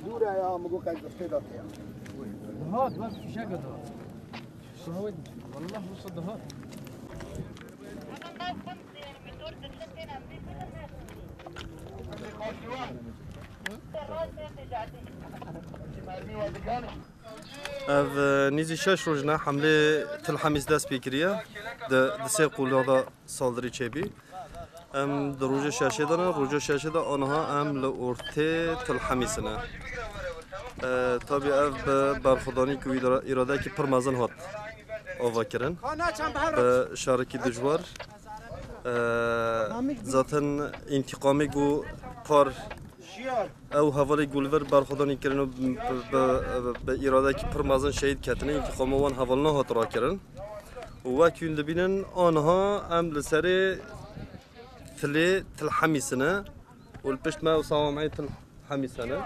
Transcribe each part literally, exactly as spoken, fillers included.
Dûre ya, min got qey zixtê da tê ya. Dihat, wek fişek dihat. Şahid, wallah wisa dihat. Ev, e, nîzî şeş roj ne hemlê Til Hemîs dest pê kiriye. Di, di sê qûla de saldırî çêbî. Em di rojê şeşê de ne, roja şeşê de aniha em li ortê Til Hemîs ne. E, tabî ev bi berxwedanî ku îra-, îradekî pir mezin hat ava kirin. Bi şerekî dijwar. E, zaten întîqamê ku par ew hevalê ku li vir berxwedanî kirin û bi, bi, bi, bi îradekî pir mezin şehîd ketine, întîqama wan heval nehat rakirin. Û wek hûn dibînin, aniha em li serê Tilê Til Hemîs ne û li pişt me û sawameyê Til Hemîs hene.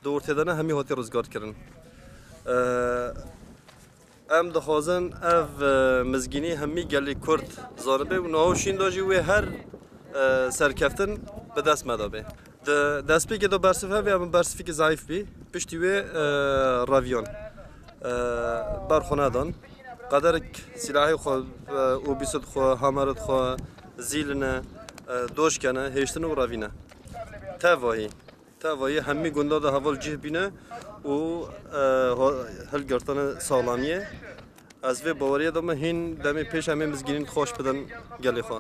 Di ortê de ne, hemî hatî rizgar kirin. E, em dixwazin ev, e, mizgînî hemî gelê Kurd zanibe û niha û şîn de jî wê her, e, serkeftin bi dest me de bê. Di destpêkê de bersiv hevê, em bersivekî zeîf bî. Piştî wê, e, reviyan, e, ber xwe nedan. Qederek silahê xwe, e, obîsê xwe, hamerê xwe zîline, e, doş kene, hêştine û revîne. Tevahî. Tevayê hemî gunda de heval cih bîne û, e, ho-, hilgirtine saxlamiyê. Ez vê baweriyê de me hîn demê pêş em ê mizgînî xweş bidin gelê xwe.